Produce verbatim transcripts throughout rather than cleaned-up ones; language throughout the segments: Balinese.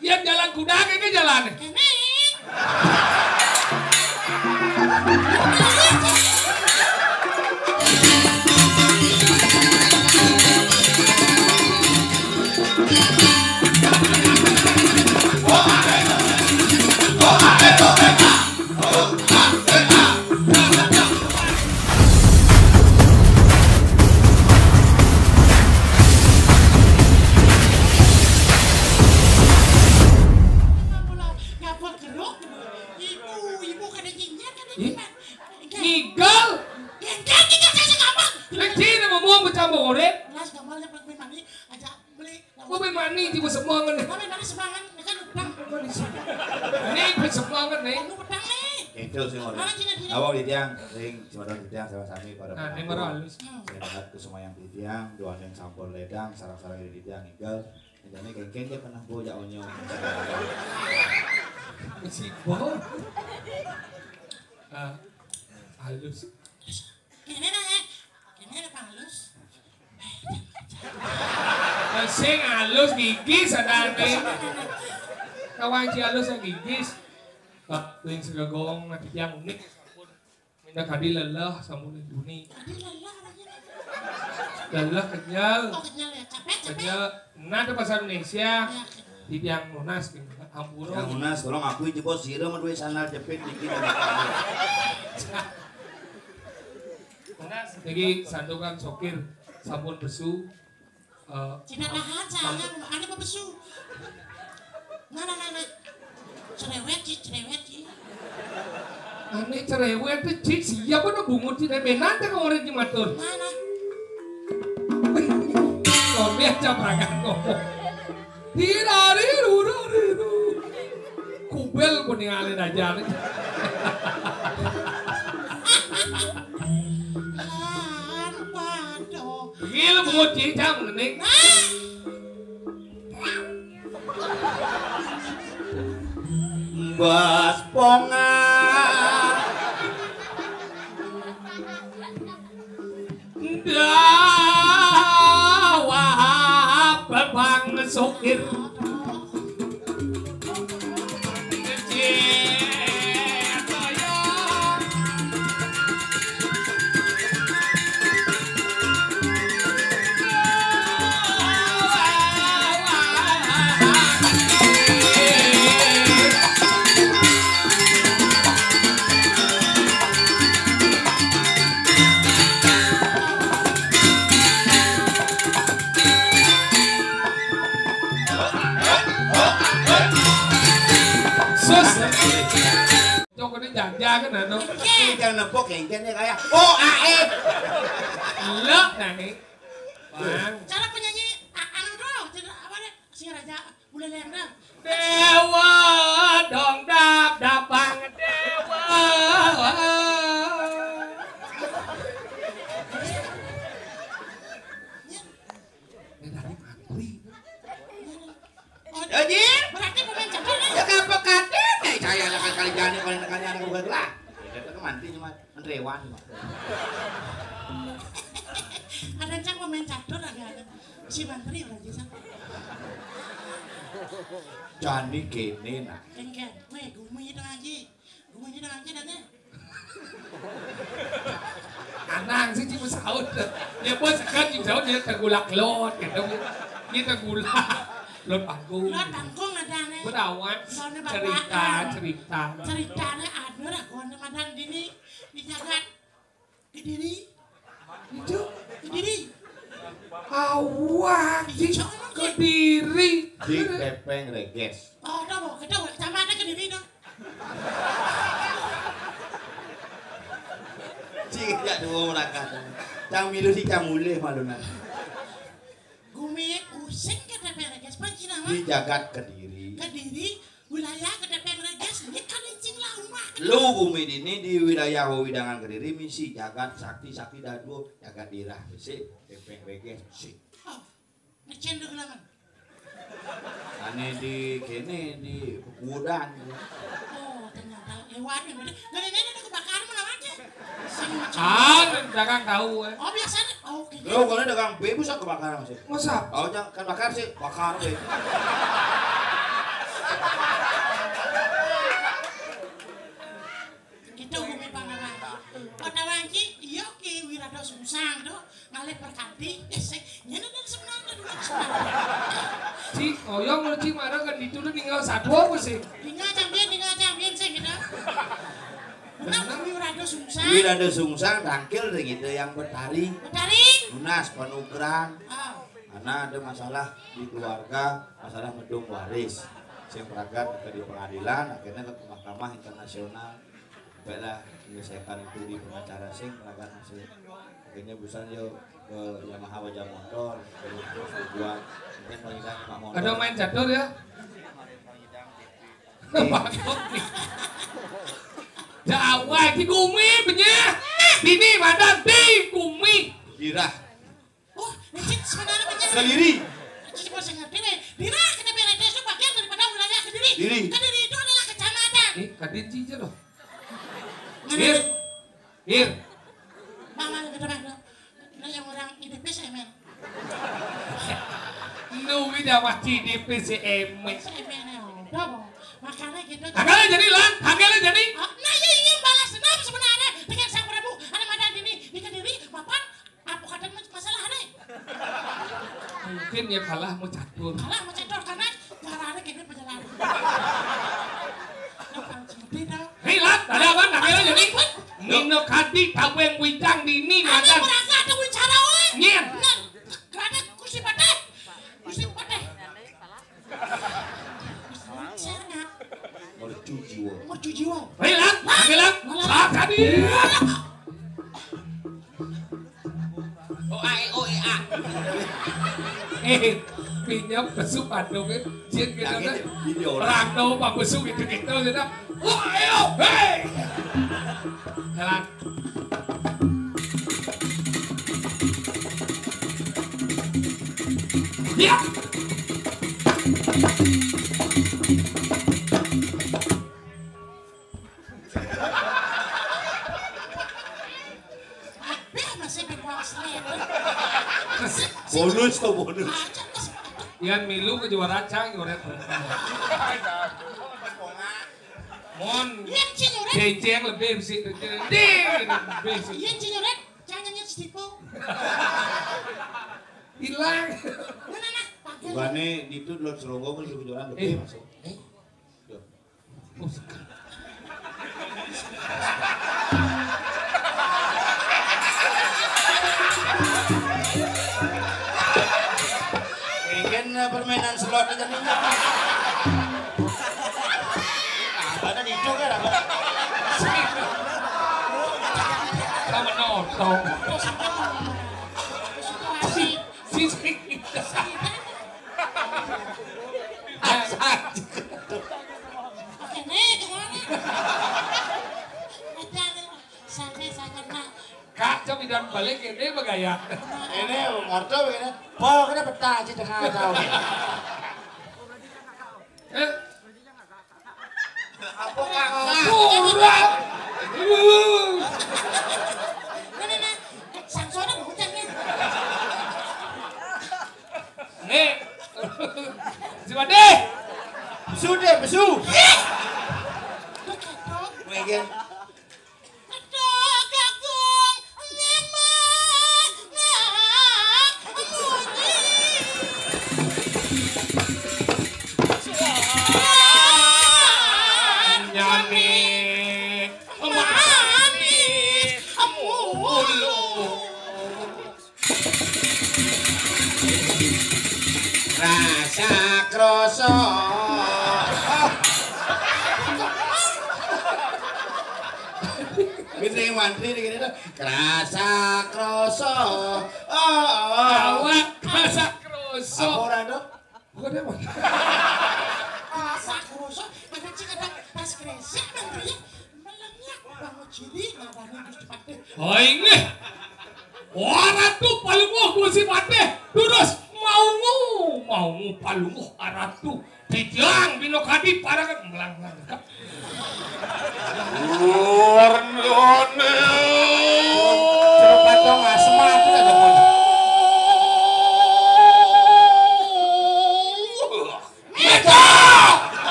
Yén jalan kuda kéné jalané. Kéné. Ngapa geruk? Ibu, ibu kada jinjat, kada Ih, jimat. Ngigel. Ngigel, ngigel, saya gampang. Lek cina ngomong bercampur goreng. Las gambarnya Pak Mani aja beli. Gua main mani di semangat nih. Gua main mani semangat, ini kan utang. Ini semangat nih. Anu utang nih. Itu sih ngono. Mana cina diri? Awak di tiang, ring, cuma di tiang sama sami pada Nah, ini baru halus. Hmm. Saya banget ke semua yang di tiang, doa yang sampur ledang, sarang-sarang di tiang, ngigel. Jane kengkeng dia pernah bawa jak onyong. Mesti bawa. Ah, halus. Kene nah, eh. Kene ada halus. Sing halus gigi sadane. Kawan si halus yang gigis. Pak, sing segagong nanti yang unik. Minta kadi lelah sama Juni. Kadi lelah lagi. Lelah kenyal. Oh, kenyal ya, capek, capek. Kenyal. Nah, itu bahasa Indonesia. Ya, kenyal. Di tiang Monas gitu. Hampura. Yang Monas, tolong akui jebos sira mah duwe sandal jepit niki. Monas, jadi santukan sokir sampun pesu. Eh, Cina tahan, saya anu pesu. Nah, nah, nah, nah. Cerewet, Ci, cerewet, Ci. Ane cerewet, Ci, siapa no bungut, Ci, benan teh orang Ci matur. Mana? Kau dia caprakan ngomong. Hirari, rurari, ru. Kubel pun yang alih aja. Lan padha. Gil bungut cicang ning. Mbas ponga. Dawa bebang sukir. Sus. Cok ini jajakan anu. Ini jangan nepuk ya, ini kayak oh ae. Lek nah nih. Bang. Cara penyanyi a- anu dong, tidak apa deh, si raja Buleleng dong. Dewa dong dap dapang dewa. Ini tadi mantri. Oh, ya, Jir. Berarti pemain catur nih. Ya, kan pekaten, eh, saya ada kali jani paling tekannya anak bukan lah. Ya, kan mantri cuma menrewan. Ada cang pemain catur ada ada. Si mantri lagi sama. Jani kene nah. Kengken, weh, gumi itu lagi. Gumi itu lagi dan Anang sih cuma saut. Ya bos kan cuma saut dia tergulak lot gitu. Dia tergulak lot panggung. Lot panggung ada nih. Berawat cerita cerita. Ceritanya ada lah kawan teman dini di jagat Kediri. Itu Kediri. Awak di Kediri. Di Tepeng Reges. Oh, tahu, kita kecamatan Kediri dong. Cik, ya dua orang kan. Cang milu si cang mulih malunan. Gumi using kata beres, Pak Cina mah. Di jagat Kediri. Kediri, wilayah kata beres, ini kan encing lah rumah. Lu gumi dini di wilayah wewidangan Kediri misi jagat sakti sakti dadu jagat dirah misi tepeng reges misi. Oh. Ngecen deh gelangan. Ane di kene di Pekudan. Oh, ternyata lewat ya. Dari nenek ada kebakaran mana aja. Sing ngecen. Ah, dagang tahu eh. Oh, biasanya. Oh, oke. Lo kalau dagang bebus kebakaran masih. Masa? Oh, jangan kan bakar sih, bakar deh. Cing marang kan ditu tuh ninggal satwa apa sih? Ninggal jambin, ninggal jambin sih gitu. Nah, Dwi Rado Sungsang. Dwi Rado Sungsang tangkil deh gitu yang Betari. Betari. Lunas panugrang. Ah. Karena ada masalah di keluarga, masalah medung waris. Sing pragat ke di pengadilan, akhirnya ke mahkamah internasional. Baiklah, menyelesaikan itu di pengacara sing pragat masih. Akhirnya busan yo ke Yamaha Wajah Motor, terus dibuat. Mungkin paling tidak Pak Motor. Ada main catur ya? Jawa di gumi benyah. Dini madan di gumi. Dirah. Oh, licin sebenarnya benyah. Kediri. Licin mau saya ngerti nih. Dirah kita beres itu bagian daripada wilayah Kediri. Diri. Kediri itu adalah kecamatan. Eh, Kadin Cicer loh. Mana? Ir. Ir. Mama yang kata mana? Nah, yang orang I D P saya men. Lu udah mati di P C M. Saya men ya udah, Bang. Makanya gitu. Tanggalnya jadi, Lan, tanggalnya jadi. Ah, nah, iya, iya, balas dendam sebenarnya dengan Sang Prabu. Ada madan dini di Kediri, mapan apa kata mas-, masalah nih? Mungkin ya kalah mau catur. Kalah mau catur karena cara ada gini perjalanan. Nah, Bang, seperti itu. Hei, Lan, ada apa? Tanggalnya jadi. Mino kadi tabeng wijang dini. Ada madan. Merasa ada wicara, woi. Nyen. Nah, ada kursi patah. Kursi patah. Mercu jiwa. Mercu jiwa. Hei, Lan, hei, Lan. Malah. Sakadi. O A E O E A. Eh, pinjam besuk Bandung, eh. Jin gitu. Nah, kan. Gitu, gitu, orang. Rano Pak besuk gitu, gitu, gitu. Oh, ayo, hei. Jalan. Ya. Apa masih berkuasa? Bonus tuh, bonus. Yan milu ke juara cang, juara. Mon. Yan cinuret. Jenceng lebih sih, ding, lebih sih. Yan cinuret, jangan nyet stipo. Hilang. Mana, nah, pakai. Bukannya itu dulu seronggo kan juga juara lebih. Eh. Masuk. Eh. Yo. Mungkin, eh, permainan slot aja nih. Apa ada di itu kan, apa? Sama nonton. Sisi. Asal. Oke, nih, kemana? Ada nih, sampai saya kena. Kak, coba idan balik ini begaya. Ini, Marto begini. Bawa kena peta aja tengah tahu. Eh? Apa kakak? Kurang. Nah, nah, nah. Sang sono bocah nih. Nih. Si Made. Besu deh, besu. Wegen. Rasa kroso. Gini mantri di gini tuh. Rasa kroso. Oh, oh. Awak rasa kroso. Apa orang tuh? Bukan dia, Bang. Rasa kroso, ada cik ada pas kresek, Bang, ya. Melengak, Bang, ciri, ngapain terus dipakai? Oh, ini. Aratu palungguh Gusti Patih, durus maungu, maungu palungguh aratu. Titiang bino kadi parangan melang-melang. Warnane. Coba dong, asma tuh ada pun. Mega.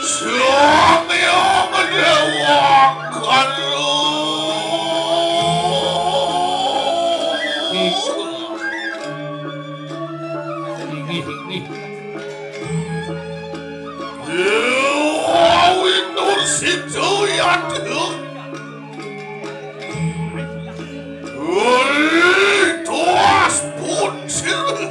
Sang Hyang Déwa Kala. Inggih, inggih. Déwa Winur Sida Yadnya. Ri tuas pun sira.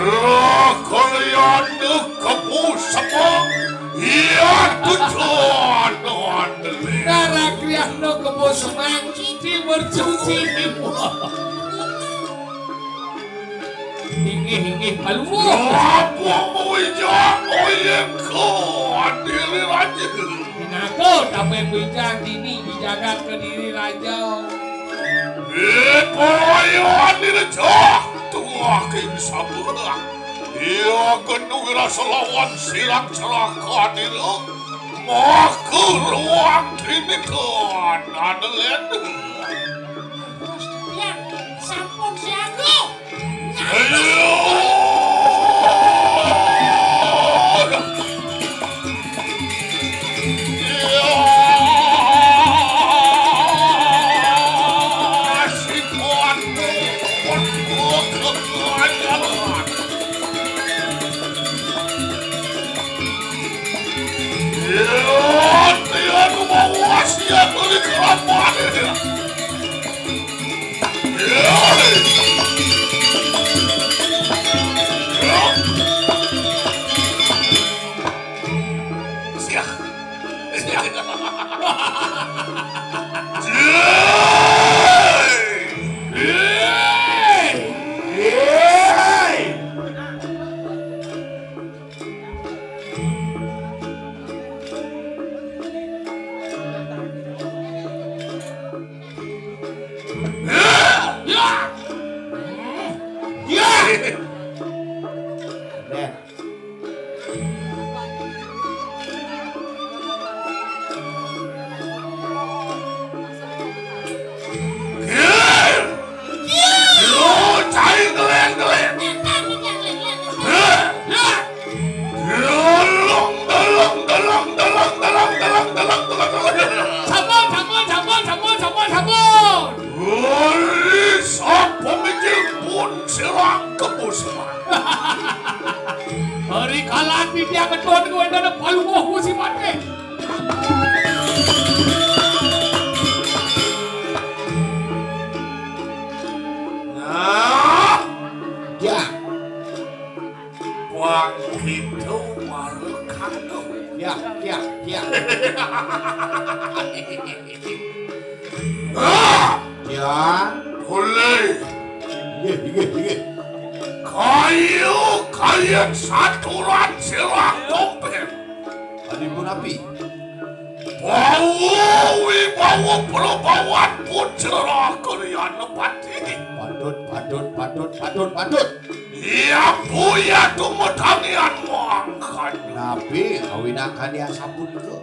Rakalyana Kebo Semang, iya tujuan andelik. Rakalyana Kebo Semang, dimerjuci. Inggih, inggih, Palungguh. Apa ngwijang oyeng ka Diri Raja? Pinaka tameng wijang dini di jagat Kediri Raja. Ipaya nirjah tuah king sabeh. Iya genu wirasa lawan sirang celaka dira. Maka ruang dini kan ada lenda. Terus dia sampun siaga. Ayo. Sampun, sampun, sampun, sampun, sampun, sampun. Ori sapa mijil pun sirang kepusuhan. Hari kalan pipiak beton ku enda Palungguh Musimatih. Nah, ya. Wong itu malu kado. Ya, ya, ya. Ah! Ya. Boleh. Inggih, inggih, inggih. Kayu, kayu saturan sirang tompel. Adipun api. Bawa wibawa prabawan putra Karyana Patih. Patut, patut, patut, patut, patut. Iya, Bu, iya, tumetangian mangkan. Napi awinakan ya sapunika?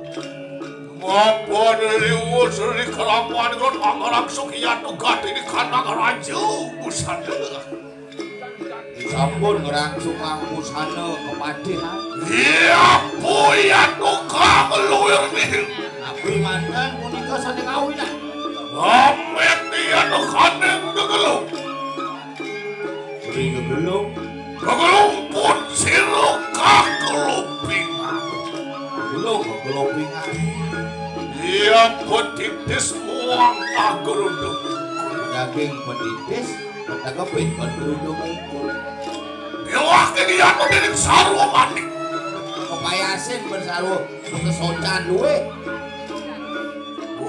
Mapan riwus ri kalaman ngon angarangsuk iya tugati di kandang raja busana. Sampun ngrangsukang busana kepatihan. Iya, Bu, iya, tukang luwir nih. Napi manten punika sané kawinan? Amit iya tukaning gegelung. Ri gegelung. Gegelung pun sira kakelupingan. Gegelung kekelupingan. Iya petitis muang kageruduk. Daging petitis, ketegepin kegeruduk. Iwak ini aku dening sarwa manik. Kepayasin bersarwa kesocan luwih.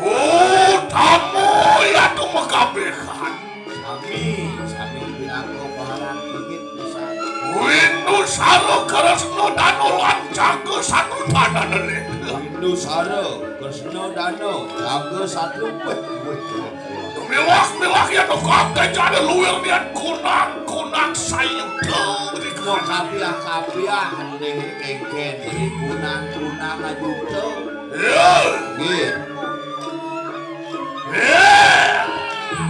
Oh, tamu ya tu mekabehan. Sami, sami pinangka paharan inggih pisan. Windu Sara Kresna Danu lan Jaga Satru Danu. Windu Sara Kresna Danu Jaga Satru. Wih, wih, wih. Miwah, miwah ya to kabeh jane luwir niat kunang, kunang sayuda. Wah, kapiah, kapiah, ning kengken dari kunang, kunang ajuta. Ya. Nggih. Eh,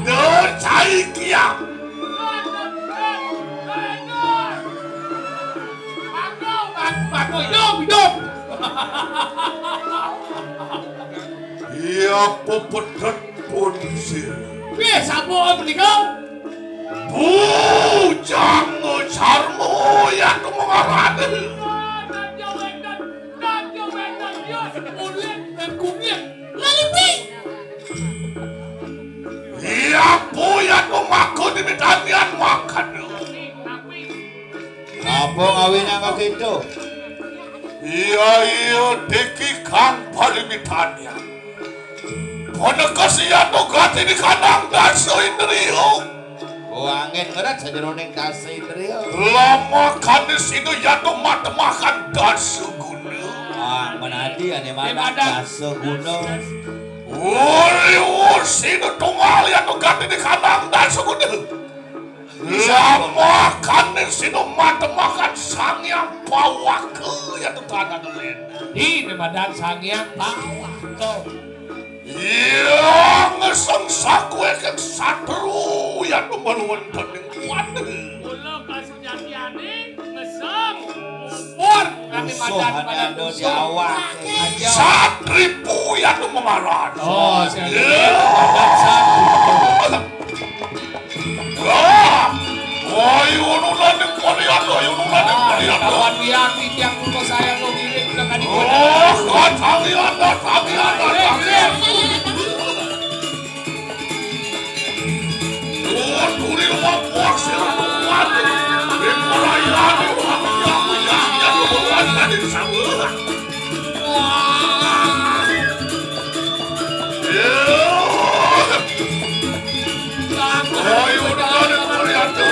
Nur Caikia. Hidup, hidup. Iya, pepedet pun sir. Wis, sampun menika. Bujang sarmu ya tumengarane. Nadya wenten, nadya wenten, ya, ulit dan kunyit. Lalipi. Iya, Bu, ya tumaku di mitanian makan. Apa ngawinang kagento? Iya, iya, diki kang palimitanya. Ponekes iya to gati di kandang dasa indriya. Oh, angin ngeret sajeroning dasa indriya. Lamakane sida ya to matemakan dasa guna. Ah, menadi ane madan dasa guna. Uri sida tunggal ya to gati di kandang dasa guna. Lamakane sida matemakan Sang Hyang Pawaka ya to tanah lena. Di nemadan Sang Hyang Pawaka. Iya ngeseng sakueking satru ya to manuwun dening kuwate. Kula kasujatiane ngeseng. Pur, kami musuh madan ane pada ada di musuh. Awak. Satripu ya to mengaran. Oh, saya. Iya. Madan satripu. Wah! Wah, iya, nulaning Parianda, iya, nulaning Parianda. Kawan liar titiang putra saya lo ngiring udah kadi. Oh, kacang lianda, kacang lianda, kacang lianda. Oh, tuli rumah puas, ya, kuat. Di Parianda, rumah punya, punya, ya, rumah punya, tadi sama. Wah! Iya. Ayo, udah ada Parianda.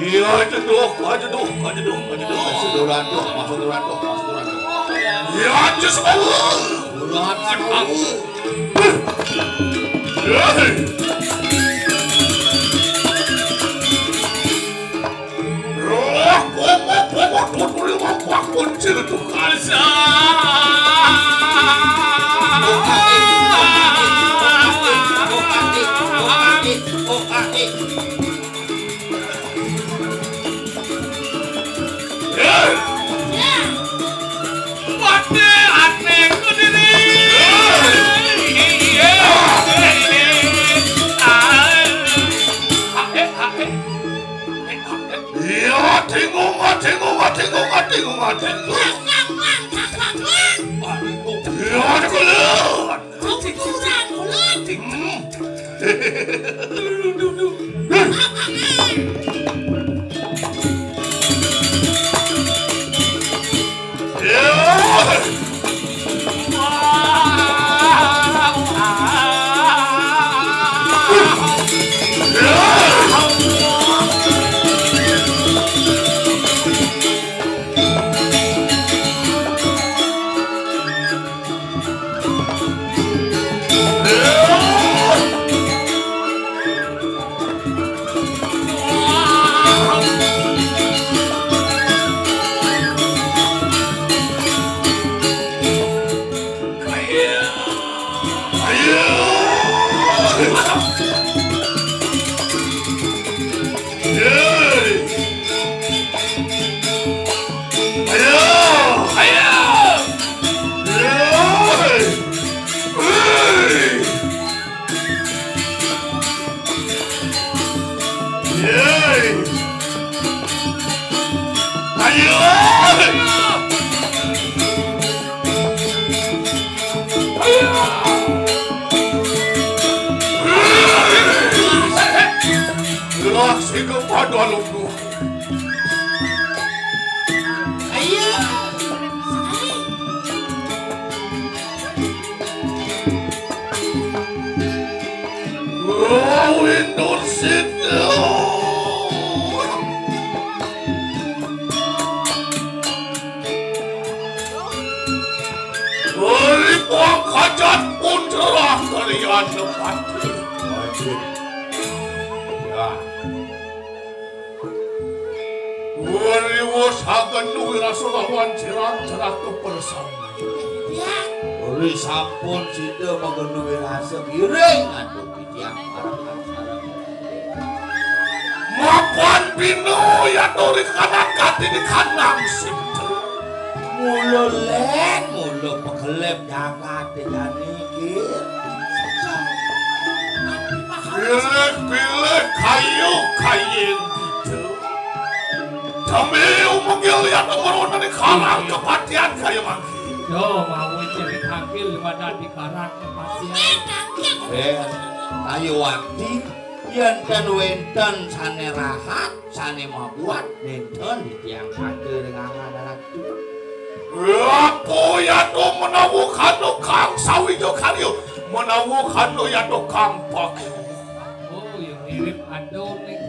Iya, aja doh, aja doh, aja doh, aja doh. Masuk duluan tuh, masuk duluan tuh, masuk duluan tuh. Iya, aja semua. Duluan, duluan. Iya, dengung, dengung, dengung, dengung, dengung. Iya, dengung. Ayo. Jan pun cerah kalian nepati. Wajib. Ya. Wariwo saken duwe rasa lawan cerah cerah kepersamaan. Ya. Uri sampun sida magen duwe rasa giring aduh titiang para sareng. Mapan bina yaturi kanang kati di kanang sida. Mula len, mula pekelep jagat jani iki. Pilih-pilih kayu kayeng kita. Demi umengil yaturi di karang kepatian kaya mangki. Yo, mau ciri tangkil liwat di karang kepatian. Eh, ayo wakti. Yen ten wenten sane rahat, sane mabuat, nenten di tiang kaki ring angan ratu. Apa yaturi menawa kanu kang sawija karya, menawa kanu yaturi kang paku. Oh, yang mirip adoh nih.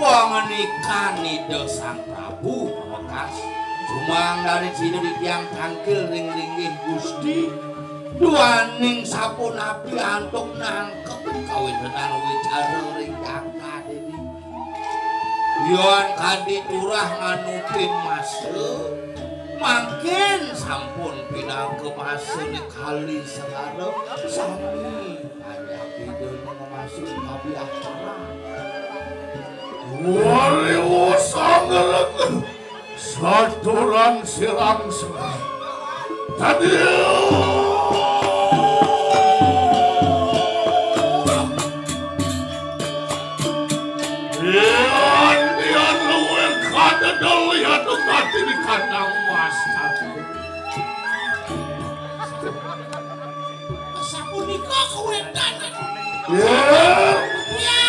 Pangenikan Ida Sang Prabu Pamekas. Jumang dari sini di tiang tangkil ring linggih Gusti. Duaning sapunapi antuk nangkep kawisenan wicara ring jagat ini. Yan kadi turah nganutin masa, mangkin sampun pinaka masa di Kali Segara sami panjak ida ngemasuk kabiakara. Wariwo sangereng. Saturan silang semen. Tadi. Yan, yan luwih kadedel yaturi di kandang mas. Sapunika kawetan. Ya. Ya.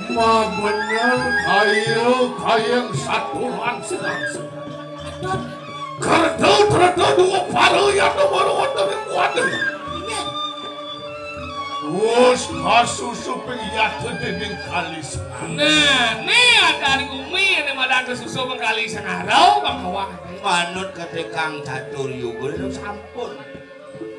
Ma bener kaya, kaya saturan silang semen. Aduh. Kerta treta dua para yaturi wonten ing kuwatir. Inggih. Wus kasusuping yaturi dening Kali Sengara. Nah, ne adari gumi ne madan kasusup Kali Sengara, Bang Kawah. Manut ketekang catur yuga sampun.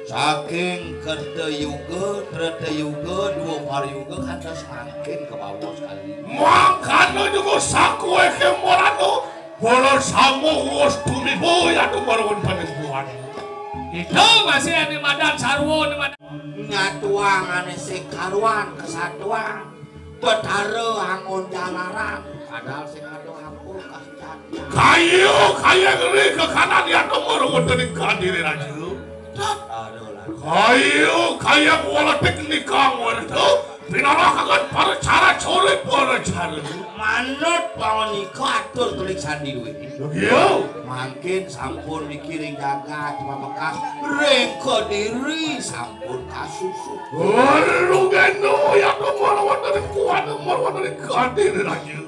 Saking kerta yuga, treta yuga, dua para yuga kantos mangkin kabawa sekali. Mangkana juga sakuwe kemorano, para samu wus tumiba yaturi wonten ing kuwatir. Itu masih ane madan sarwa, ane madan. Nyatuang ane sing karuan kesatuan. Betara angon jalaran. Padahal sing ada ampun kasejati. Kayu, kayu ngeri ke kanan yaturi wonten ing kadire raja. Aduh, lah. Kayu, kayu wala teknikang werta. Pinarakaken para cara core para cara. Manut pawanika atur kelik sandi duwe. Iya. Mangkin sampun dikiring jagat Pamekas. Ring kediri sampun kasusup. Waduh, gendo, yaturi wonten kuat, wonten kadiri raja.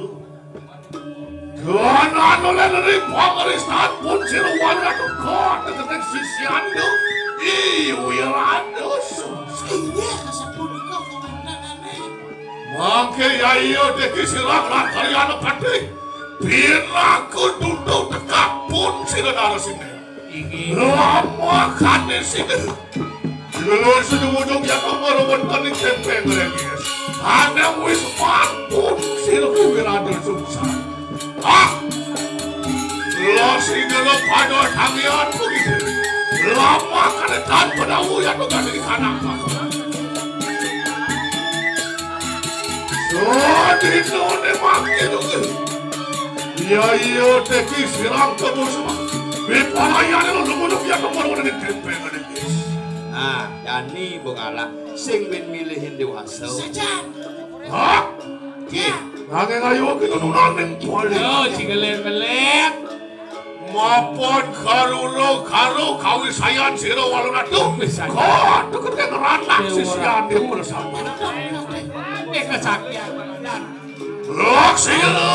Ganane ri pangristan pun siluan ratu kok deketing sisian itu. Ih, wirana sungsang. Iya, sapunika komandanane. Mangke ya iya deki silang lan karyana patih. Pinaku dudu tekak pun sira narasine. Inggih. Lamakane sini. Lho, sing ujung ya kok baru wonten ing kempeng rengges. Ane wis mangkun sira kuwi rada sungsang. Ah! Lho, sing lho pada tangian begitu. Lamakane tan penawu ya kok gak dikana apa. Sadinone mangke dulu. Iya, iya, teki sirang kebo semua. Wipalayane lho, lho, lho, ya kok baru wonten ing kempeng rengges. Nah, jani bengala sing ben milihin dewasa. Sajan. Hah? Ya. Nanging ayo kita nunang ning kuali. Yo, cigelet-gelet. Mapan karuna karo kawisayan sira walunatu. Wis, ayo. Kok deketing ranak Dewa sisian Ratu. Di bersama. Eh, kesaktian. Laksina.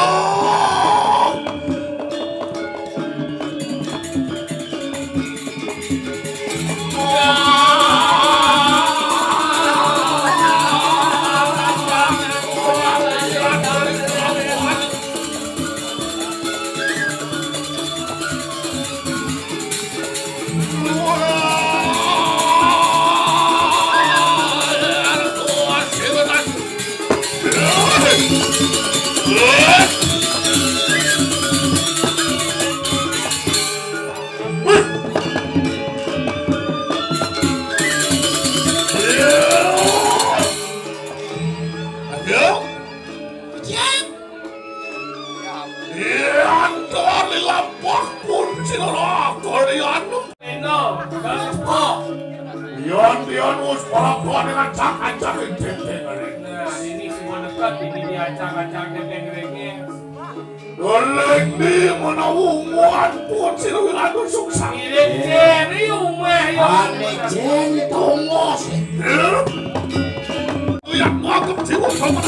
Yon, yon, wis ora kok ning acak-acak dendeng. Nah, ini semua dekat, ini diacak-acak dendeng. Oleh di mana wunguan pun sira wiratu suksa. Ini jeni umah ya. Ane jeni tongos. Ya, aku jiwa sama.